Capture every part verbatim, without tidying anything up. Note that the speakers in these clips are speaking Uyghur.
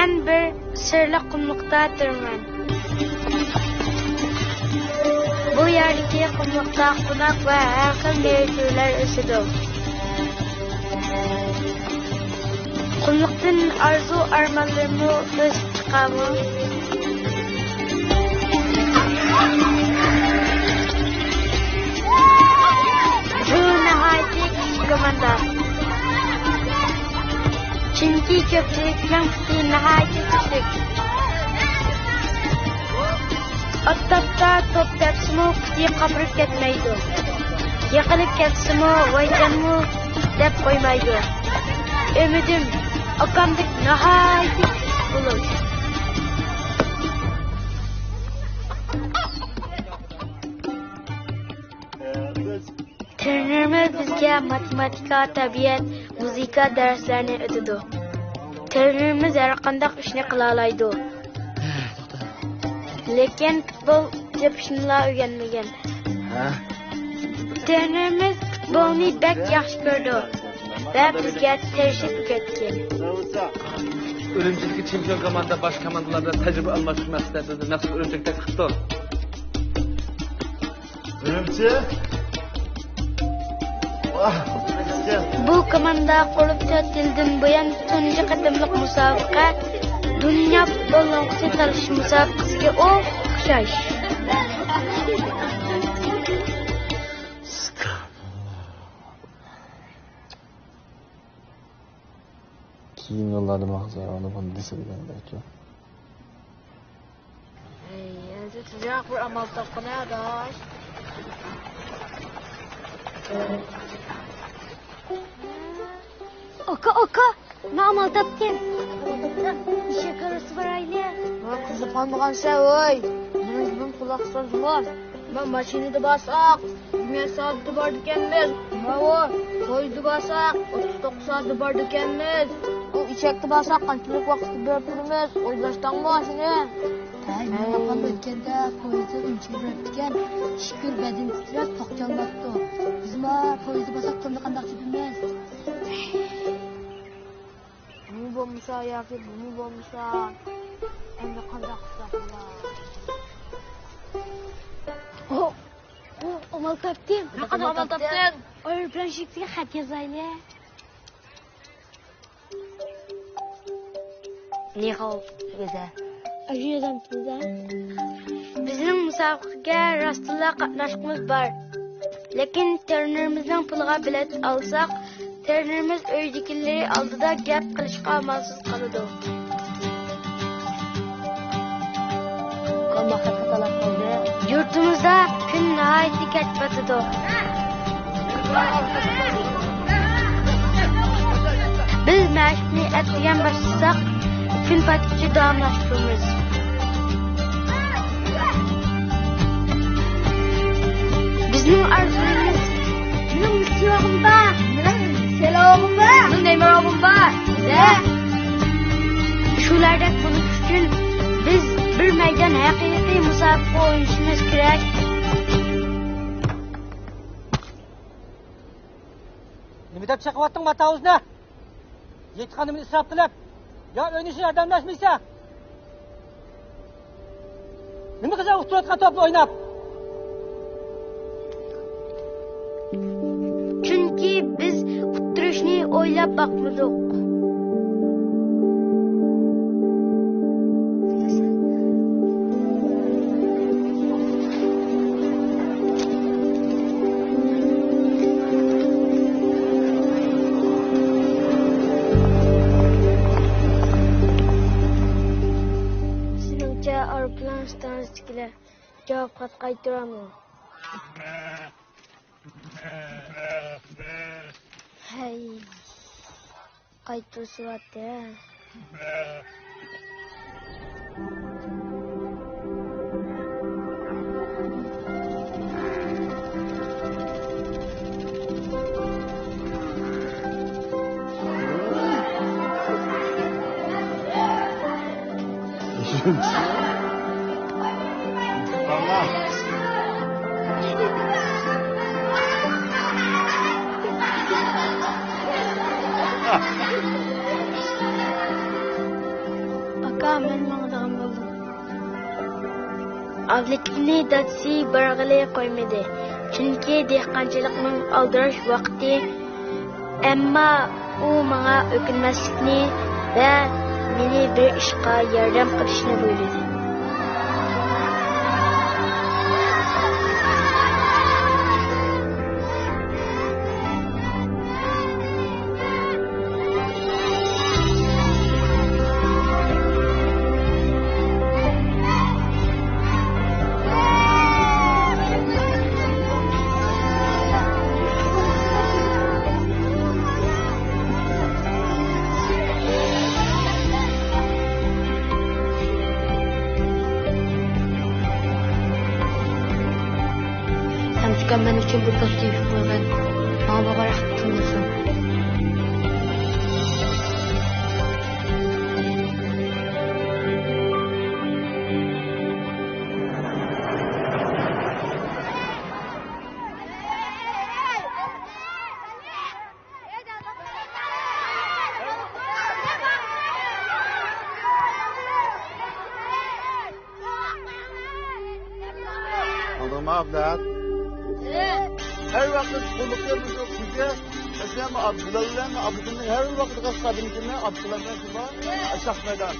مەن بىر سىرلىق قۇملۇقتا تۇرىمەن. بۇ يەردىكى قۇملۇقتا قوناق ۋە ھەر خىل مېۋە تۈرلەر ئۆسىدۇ. قۇملۇقتىن ئارزۇ-ئارمانلىرىممۇ ئۆسۈپ چىقارمۇ؟ بۇ ناھايىتى كىچىك كوماندا. چۈنكى كۆپچىلىكنىڭ پۇتى ناھايىتى كىچىك. ئاپتاپتا توپ تەپسىمۇ پۇتى قاپىرىپ كەتمەيدۇ. يىقىلىپ كەتسىمۇ، ۋايجانمۇ دەپ قويمايدۇ. ئۈمىدىم ئاكامدەك ناھايىتى كىچىك بولۇش. ترېنېرىمىز بىزگە ماتېماتىكا، تەبىئەت، مۇزىكا دەرسلەرنى ئۆتىدۇ. ترېنېرىمىز ھەر قانداق ئىشنى قىلالايدۇ. لېكىن پۇتبول تېپىشنىلا ئۆگەنمىگەن. ھە؟ ترېنېرىمىز پۇتبولنى بەك ياخشى كۆرىدۇ ۋە بىزگە تىرىشىپ ئۆگەتكەن. ئۈرۈمچىدىكى چېمپىيون كوماندا باشقا كوماندىلار بىلەن تەجرىبە ئالماشتۇرۇش مەقسىتىدە نەق مەيداندا ئۆرۈمچەك تەكلىپ قىپتۇ. ئۈرۈمچى. ۋاھ، بۇ كوماندا قۇرۇپ تۆت يىلدىن بۇيان تۇنجى قېتىملىق مۇسابىقە، دۇنيا پۇتبول لوڭقىسى تالىشىش مۇسابىقىسىگە ئوخشاش. كېيىنكى يىللاردا ماڭسا، ئۇنى بۇنى دېسە دېگەندەكچۇ. ئەي، ئەمدى تېزرەك بىر ئامال تاپقىنا، ئاداش. ئاكا، ئاكا، مەن ئامال تاپتىم. ئېشەك ھارۋىسى بارايلى. ۋاي، قىزىپ قالمىغانسەن، ۋاي. مېنىڭ گېپىم قۇلاق سالسىمۇ. مەن ماشىنىدا بارساق، جۈمە سائەتتە بارىدىكەنمىز. ماۋۇ، پويىزدا بارساق، ئوتتۇز توققۇز سائەتتە بارىدىكەنمىز. ئۇ ئېشەكتە بارساق، قانچىلىك ۋاقىتتا بېرىپ تۇرىمىز؟ ئويلاشتاڭمۇ ئاشۇنى؟ ھەي، مەن ئاپام ئۆتكەندە پويىزدىن ئۈنچىگە بېرىپتىكەن. شۈكۈر، بەدىنى تىترەپ، توختىيالماپتۇ. بىزمۇ پويىزدا بارساق، تۇرنى قانداق تېپىمىز؟ بۇمۇ بولمىسا ياكى بۇمۇ بولمىسا، ئەمدى قانداق قىلساق بولار؟ ئو، ئو، ئامال تاپتىم. نېمە ئامال تاپتىڭ؟ ئايروپىلان شىركىتىگە خەت يازايلى. نىخاۋ، گۈزەل. ئاجىزام، گۈزەل. بىزنىڭ مۇسابىقىگە راستتىنلا قاتناشقۇمىز بار. لېكىن ترېنېرىمىزنىڭ پۇلىغا بېلەت ئالساق، ترېنېرىمىز ئۆيدىكىلىرى ئالدىدا گەپ قىلىشقا ئامالسىز قالىدۇ. يۇرتىمىزدا كۈن ناھايىتى كەچ پاتىدۇ. بىز مەشىقنى ئەتىگەن باشلىساق، كۈن پاتقۇچە داۋاملاشتۇرىمىز. بىزنىڭ ئارزۇيىمىز، مېنىڭ مېسسى ئوغلۇم بار، مېنىڭ سېلى ئوغلۇم بار، مېنىڭ نېيمار ئوغلۇم بار. شۇلاردەك بولۇش ئۈچۈن بىز بىر مەيدان ھەقىقىي مۇسابىقە ئوينىشىمىز كېرەك. نېمە دەپ چېقىۋاتتىڭ ماتاۋۇزنى؟ يەيدىغىنىمنى ئىسراپ قىلىپ، يا ئۆينى ياردەملەشمەيسەن؟ نېمە قىلسا ئۇتتۇرۇۋاتقان توپنى ئويناپ؟ چۈنكى بىز ئۇتتۇرۇشنى ئويلاپ باقمىدۇق. سىزنىڭچە ئايروپىلان ئىستانسىسىدىكىلەر جاۋاب خەت قايتۇرامدۇ؟ ھەي. قايتۇرسىۋاتتى. يىگىتنى دادىسى بارغىلى قويمىدى، چۈنكى دېھقانچىلىقنىڭ ئالدىراش ۋاقتى. ئەمما ئۇ ماڭا ئۆكۈنمەسلىكنى ۋە مېنى بىر ئىشقا ياردەم قىلىشنى بۇيرۇدى. سامسىكام مەن ئۈچۈن بىر پوستى يۇيۇپ قويغىن. ماڭا بۇ ھەقتە تىڭلىسۇن. ئاڭلىدىڭمۇ، ئابلەت؟ ھەر ۋاقىت قۇللۇقى بۇزۇق سىزگە، مەسىلەن، بۇ ئابدۇللا بىلەن ئابدۇللانىڭ ھەر ۋاقىت قەشقەردىن كېلىپ ئابدۇللا بىلەن شۇنداق شاخ مەيدان.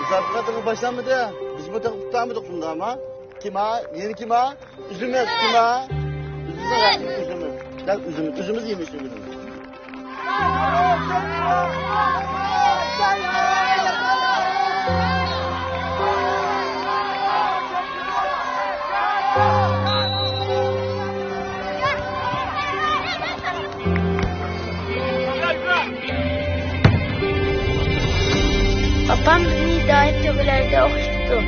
مۇسابىقە تېخى باشلانمىدى. بىزمۇ تېخى ئۇتالمىدۇق شۇنداقمۇ؟ كىم ھە؟ يەنە كىم ھە؟ ئۈزۈمىز، كىم ھە؟ ئۈزۈمىز، ئۈزۈمىز. دەل ئۈزۈمىز، ئۈزۈمىز يېمىش ئۈزۈمىز. ئاپام بىزنى دائىم تۆگىلەردە ئوخشىتىدۇ.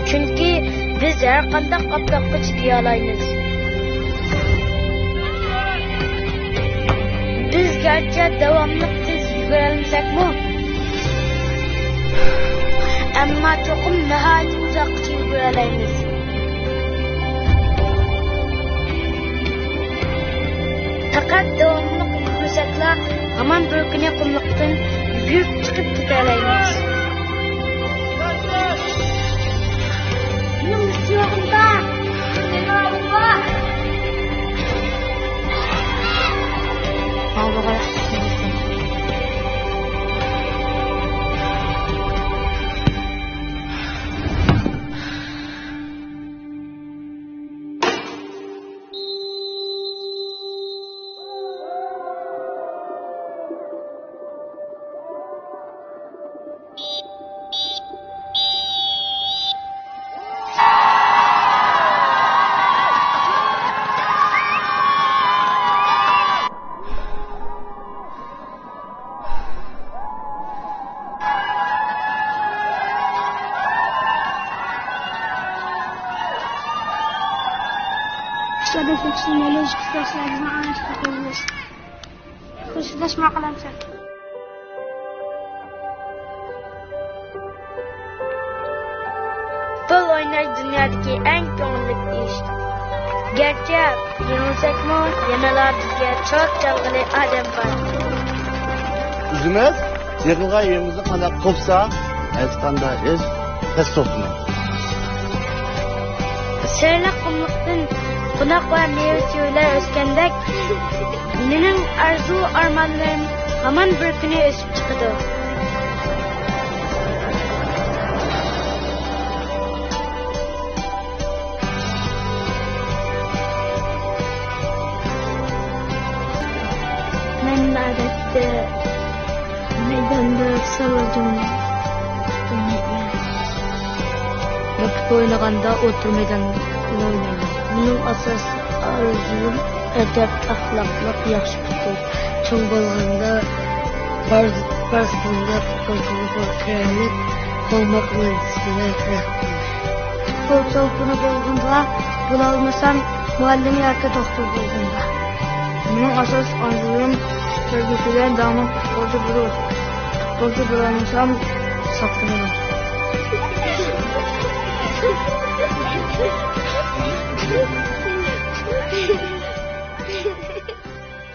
چۈنكى بىز ھەر قانداق ئاپتاپقا چىدىيالايمىز. بىز گەرچە داۋاملىق تېز يۈگۈرەلمىسەكمۇ، ئەمما چوقۇم ناھايىتى ئۇزاققىچە يۈگۈرەلەيمىز. پەقەت داۋاملىق يۈگۈرسەكلا، ھامان بىر كۈنى قۇملۇقتىن يۈگۈرۈپ چىقىپ كېتەلەيمىز. مېنىڭ ئۈچ يولۇم بار. مېنىڭ ئالدىم بار. ماڭا بۇ قاراپ كېتىۋېرىسەن. ئىشلاردا كۆكسىنىپ، يولدىشى كۈچلۈك سىلەر بىزنى ئاڭلاشقا كۆزلەش. كۆزلەش ماقۇل ئەمسە. پۇل ئويناش دۇنيادىكى ئەڭ كۆڭۈللۈك ئىش. گەرچە يېڭىلسەكمۇ، يەنىلا بىزگە چوت چالغىلى ئادەم بار. ئۆزىمىز يىغىلغان يېرىمىزنى قانداق قوپسا، ھەرقانداق ئىش تەس توختىمايدۇ. سېرىق قۇملۇقتىن قوناق ۋە مېۋە چىۋىلەر ئۆسكەندەك، مېنىڭ ئارزۇ-ئارمانلىرىم ھامان بىر كۈنى ئۆسۈپ چىقىدۇ. مەن ئادەتتە مەيداندا ساۋاقدىن ئوينايمەن. پۇتبول ئوينىغاندا ئوتتۇرا مەيداندا ئوينايمەن. مېنىڭ ئاساسىي ئارزۇيۇم ئەدەپ، ئەخلاقلىق، ياخشى پۇتبول. چوڭ بولغاندا بارس-، بارسېلونادا پۇتبولچى بولۇپ، رېئاللىق بولماق ئۈمىدىدە. پۇتبول چولپىنى بولغاندا بولالمىسام، مۇئەللىم ياكى دوختۇر بولغاندا. مېنىڭ ئاساسىي ئارزۇيۇم كەلگۈسىدە داڭلىق پۇتبولچى بولۇش. پۇتبولچى بولالمىسام، ساقلىنىمەن.